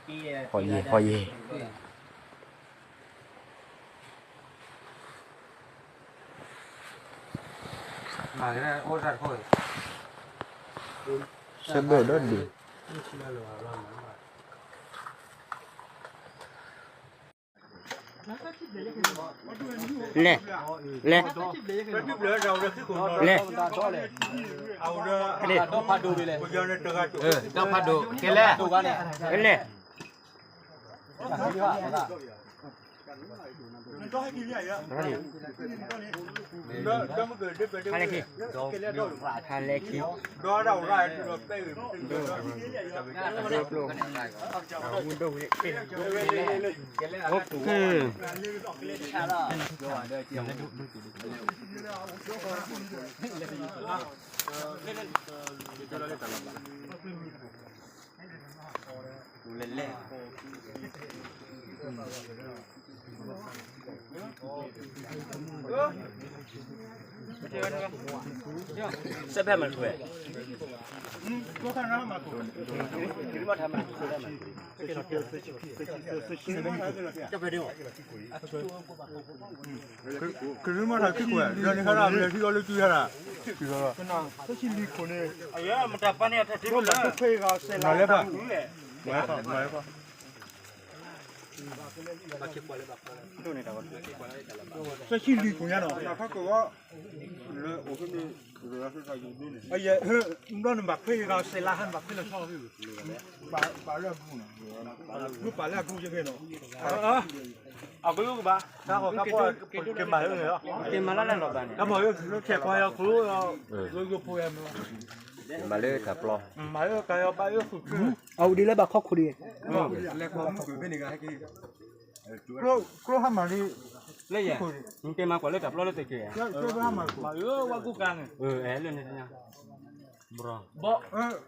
ဟီၣ်ယဲၢ် ဟီၣ်ယဲၢ် ဆၢဘၢၣ်ဒီးဒုး လဲၣ် လဲၣ် လဲၣ် ဒီဖးဒိၣ် ကဲလဲၣ် လဲၣ် ဖါလဲၢ်ခံ ဖါလဲၢ်ခံ ဒိပျိၢ် မူဒိၣ်ဝဲ စဲဖဲမၤထွဲ ကရၢမၤထးခံခိၣ် ယၤန့ၣ်ခါရၣ် မ့ၢ်ထံအီၤလၢတုၤခါရၣ် သၢဆံလွံၢ်ခိၣ်န့ၣ် မၤလဲၣ်ဖး မၤလဲၣ်ဖး သၢဆံလွံၢ်ခိၣ်ညါနီၤ ခါကဝီၤ လၢအိၣ်ဖဲန့ၣ် ဘျီန့ၣ်ဘၣ်ခွဲးဂၤစဲးလါဟါန့ၣ်ဘၣ်ခွဲးလီၤဆီဖဲ ပာ်လၢအကူယကဲနီၤ အကလုၢ်ကဘၣ် တၢ်ဃီကပီၢ်ကမၤလၢန့ၣ်လီၤ ကမၤလၢထဲးခွါယီၤကျိ ယိဖိယမၤ မၤလၢတၢ်ပျီ မၤလၢကယီၤဘၣ်အၢဃုာ်ချၢ အဝဲဒ်လၢဘၣ်ခီခိၣ်ဒံး လဲၤကွၢ်မုၢ်ကဖဲန့ၣ်ဂၤဟဲက့ၤ ကျိဟါမၢ်လံ လၢယဲ နကဲမၤကွၢ်လၢတၢ်ပျီလၢတက့ၢ် ကျိဟါမၢ်လံ မၤအၢဝဲကူကါန့ၣ် လၢန့ၣ်တညါ ဘီ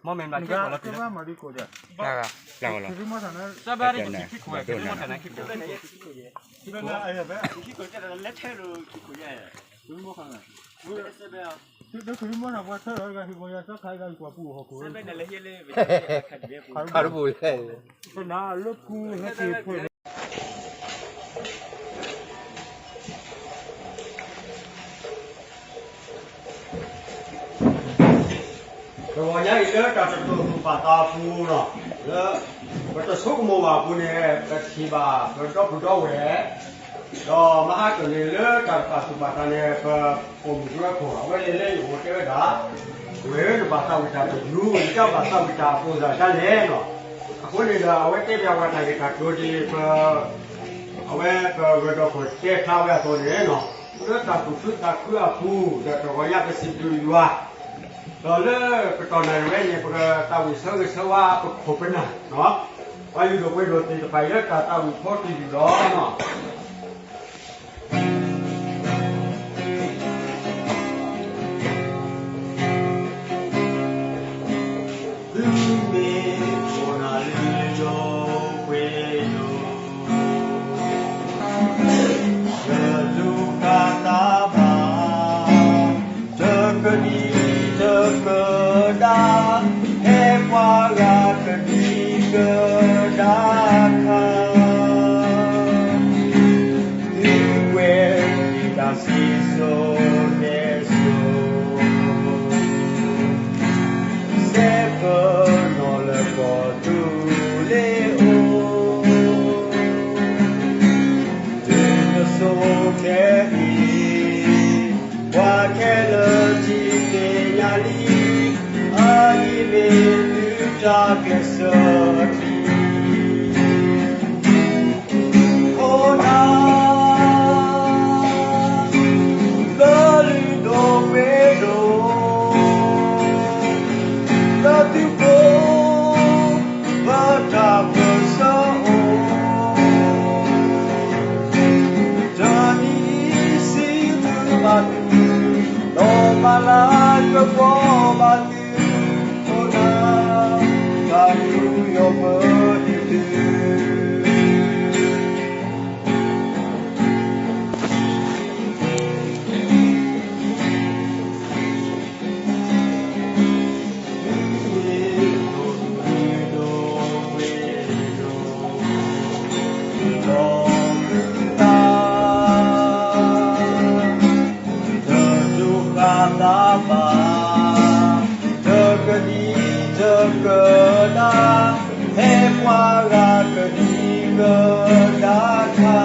မ့ၢ်မ့ၢ်ဘၣ်ကဲကွၢ်လၢတက့ၢ် စၢဘၣ်ဒ်ခံခိၣ်ဝဲ ခံခိၣ်တၢ်နါခံခိၣ် လၢထဲလိၤခံခိၣ်ညါ ခါတပူၤလဲၣ် ပနၤလၢပူၤဟဲက့ၤဖဲန့ၣ် တဂီၤညါအံၤလၢတၢ်တတိာ်သူၣ်ပာ်သးအပူၤလီၤ လၢပတဆိကမိၣ်ဘၣ်အပူၤန့ၣ် ပထံၣ်ဘၣ်ပဒီပုၢ်ဒီဝဲၢ် ဒီးမဟါကၢၢ်န့ၣ်လၢတၢ်တပာ်သူၣ်ပာ်သးန့ၣ် ပပိာ်မုၣ်ကရၢခိၣ် အဝဲလဲၤလၢယအိၣ်တဲဝဲဒၣ် ဝဲၢ်နဘၣ်သးဝံၣ်တၢ်တယူး ယတၢ်ဘၣ်သးဝံၣ်တၢ်အပိာ်သးဒ်လဲၣ်လီၤ အဃိန့ၣ်ဒီး အဝဲတဲပၠးဝဲတၢ်ဂ့ၢ်တၢ်ကျိၤဒ်ပ အဝဲပဂၢၢ်ဒီးခိၣ်တဲဖျါဝဲအသိးန့ၣ်လီၤ လၢတၢ်သူၣ်ခုသးခုအပူၤ ဒီးတဂီၤညါပစံးဘျုးယွၤ ဒီးလၢကတီၢ်နၣ်ရံၣ်ဝဲန့ၣ် ပကသးဝံၣ်ဆၢဂ့ၤဆၢဝါပခိၣ်ပနၢ် ပှၤလုၢ်ဒိၣ်ပှ့ၤဒိၣ်သ့ၣ်တဖၣ်အံၤလၢတၢ်သးဝံၣ်ဖီတယုၢ်လီၤ သုမ့ၢ်အိၣ်နၢ်လၢယိၤပှ့ၤဒိၣ် တလူၤကၤသးဘၣ် တကဒံတကဒါ ဟဲပှၤဂၤကဒံကဒါခါ သုကွဲးတၢ်စံၣ်စိၤတဲစိၤ စဲးပနီၣ်လၢကီၢ်သူလ့ၤအိၣ် တုၤနစိၤခဲအံၤ ပှၤခဲလၢာ်ထံၣ်သ့ၣ်ညါလံ အအံၤမ့ၢ်သုတၢ်ကျဲးစၢးလံ ဟဲပှၤဂၤကဒံကဒါခါ,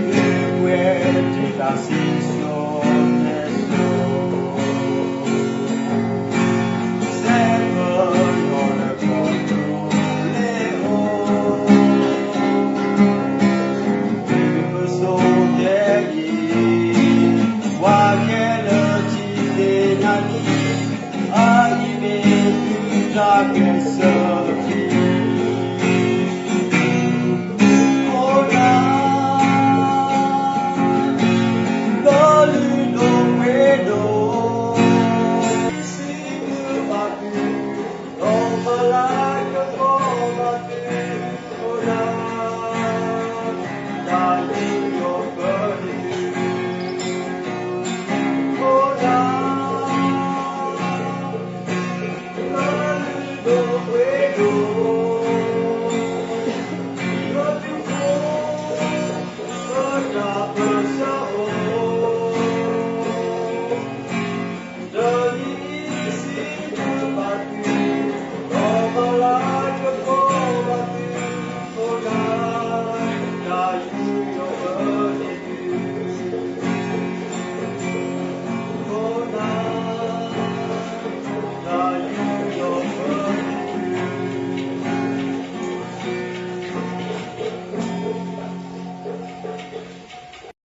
မ့ၢ်ပှဲၤတ့ၢ်တၢ်စံၣ်စိၤတဲစိၤ, စဲပနီၣ်တကီၢ်ကျိၤလ့ၤအိၣ်, မ့ၢ်ပစိၤတဲအံၤ, ပှၤကဲလၢထံသ့ၣ်ညါနံၣ်, အအံၤမ့ၢ်သုတၢ်ကဲစၢ